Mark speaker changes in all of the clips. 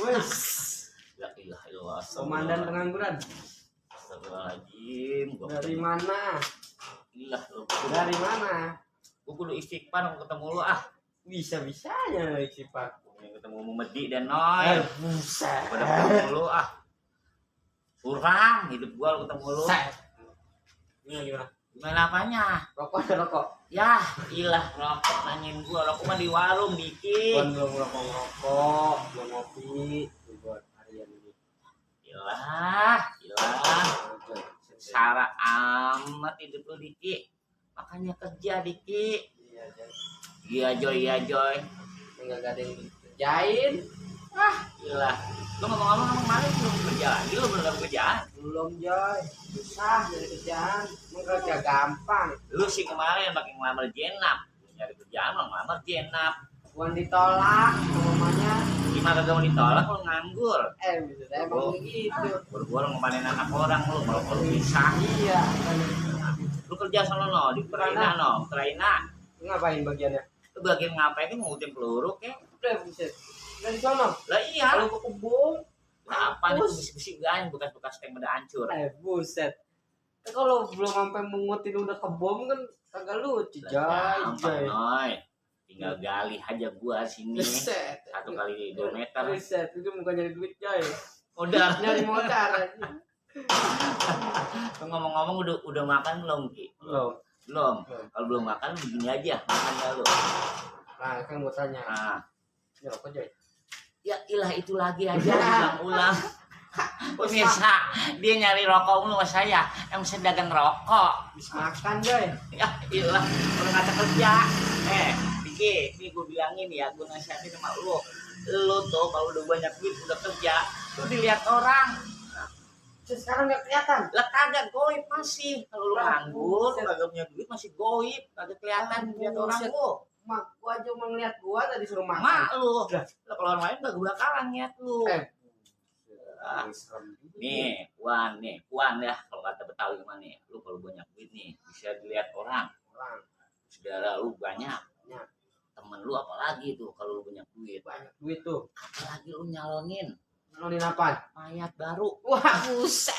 Speaker 1: Wes.
Speaker 2: La ilaha illallah.
Speaker 1: Komandan pengangguran.
Speaker 2: Astagfirullahaladzim.
Speaker 1: Dari mana?
Speaker 2: Ilah lu.
Speaker 1: Dari mana?
Speaker 2: Gua kudu istighfar mau ketemu lu ah.
Speaker 1: Bisa-bisanya isi Pak.
Speaker 2: Ketemu Mumedi dan Noy.
Speaker 1: Buset.
Speaker 2: Pada ketemu lu ah. Kurang hidup gua lu ketemu lu.
Speaker 1: Gimana?
Speaker 2: Gimana apanya?
Speaker 1: Rokok ada rokok.
Speaker 2: Ya, ilah rokok nanyain gua. Rokok mah di warung dikit.
Speaker 1: Belum rokok, belum ngopi. Buat harian ini.
Speaker 2: Ilah. Sara amat hidup lu Diki. Makanya kerja Diki. Iya Joy.
Speaker 1: Enggak ada yang kerjain.
Speaker 2: Ilah. Lu ngomong-ngomong kemarin belum kerja lagi, lu belum kerjaan.
Speaker 1: Belum Joy. Susah nyari kerjaan. Kerja gampang.
Speaker 2: Lu sih kemarin makin ngelamar Jenap. Nyari kerjaan mah ngelamar Jenap.
Speaker 1: Bukan ditolak namanya.
Speaker 2: Gimana gak mau ditolak lu nganggur.
Speaker 1: Bisa emang begitu.
Speaker 2: Buru-buru ngemanin anak orang lu kalau bisa.
Speaker 1: Iya.
Speaker 2: Lu kerja sana no di Ukraina no, Ukraina.
Speaker 1: Ngapain bagiannya?
Speaker 2: Lu bagian ngapain kan ngutin peluru kek.
Speaker 1: Udah buset. Dari sono.
Speaker 2: Lah iya.
Speaker 1: Kalau ke kebun.
Speaker 2: Nah, apa itu bisik-bisik gain bekas-bekas tank pada hancur.
Speaker 1: Buset. Kalau belum sampai mengutin udah kebom kan kagak lucu, Jay.
Speaker 2: Noy. Tinggal gali aja gua sini.
Speaker 1: Buset.
Speaker 2: 1 kali 2 meter.
Speaker 1: Buset, itu bukan nyari duit, Jay.
Speaker 2: Udah
Speaker 1: Nyari modal.
Speaker 2: ngomong-ngomong udah makan belum Ki? Belum. Kalau belum makan begini aja makan dah lu.
Speaker 1: Nah, kan gua tanya.
Speaker 2: Nah.
Speaker 1: Ya apa, Jay?
Speaker 2: Ya ilah itu lagi aja ulang. Pemirsa, dia nyari rokok mulu sama saya. Yang saya dagang rokok.
Speaker 1: Bisa makan, Jay.
Speaker 2: Ya ilah, udah ngata kerja. Diki, ini gue bilangin ya, gue nasihatin sama lu. Lu tuh kalau udah banyak duit, udah kerja, lu dilihat orang.
Speaker 1: Terus sekarang nggak kelihatan.
Speaker 2: Lah kagak goib masih. Kalau lu nganggur, kagak punya duit masih goib, kagak kelihatan dilihat orang lu.
Speaker 1: Mak, gua aja mau ngeliat gua tadi suruh makan.
Speaker 2: Mak lu. Lah kalau orang lain kagak bakalan lihat lu. Nih, Puan ya, kalau kata Betawi mah nih, lu kalau banyak duit nih, bisa dilihat orang. Saudara lu banyak. Temen lu apalagi tuh kalau lu banyak duit.
Speaker 1: Banyak duit tuh.
Speaker 2: Apalagi lu nyalonin
Speaker 1: Apa?
Speaker 2: mayat baru.
Speaker 1: Wah, buset.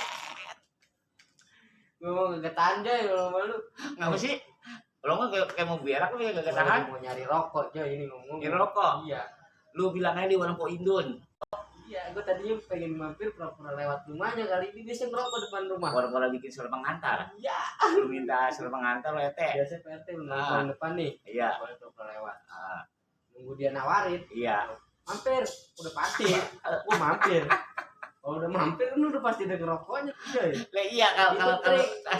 Speaker 1: Gua mau gak tanda kalau malu.
Speaker 2: Ngapa sih? Kalau nggak kayak mau berak lu gak tahan.
Speaker 1: Mau nyari rokok aja ini ngomong.
Speaker 2: Nyari rokok?
Speaker 1: Iya.
Speaker 2: Lu bilang aja di warung Po Indun.
Speaker 1: Iya, gua tadinya pengen mampir pura-pura lewat rumahnya kali ini biasa ngerokok depan rumah.
Speaker 2: Orang-orang bikin surat pengantar.
Speaker 1: Iya.
Speaker 2: Lu minta surat pengantar lu ete.
Speaker 1: Biasa PRT nongkrong depan nih.
Speaker 2: Iya.
Speaker 1: Pura-pura lewat.
Speaker 2: Ah,
Speaker 1: Nunggu dia nawarin.
Speaker 2: iya.
Speaker 1: Mampir, udah pasti. Gua mampir. Kalau udah mampir kan udah pasti ada ngerokoknya juga ya.
Speaker 2: Lah iya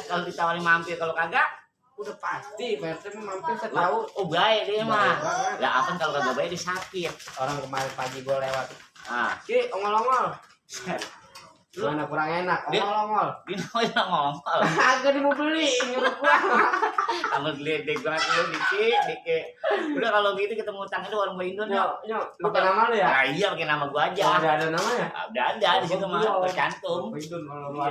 Speaker 2: kalau ditawarin mampir, kalau kagak
Speaker 1: Udah pasti PRT mampir saya tahu.
Speaker 2: oh baik dia mah. Lah apa kalau kagak baik disakit.
Speaker 1: Orang kemarin pagi gua lewat.
Speaker 2: Ah,
Speaker 1: Ki, ongol-ongol. Gimana kurang enak? Ongol-ongol.
Speaker 2: dia namanya ngomong.
Speaker 1: Agak mau beli, nyuruh gua.
Speaker 2: Kamu geledek banget lu dikit. Udah kalau gitu kita ngutang itu warung Po Indun yuk.
Speaker 1: Lu pakai nama lu ya?
Speaker 2: Nah iya pakai nama gua aja.
Speaker 1: Udah ada namanya?
Speaker 2: Udah ada di situ mah tercantum.
Speaker 1: Po Indun kalau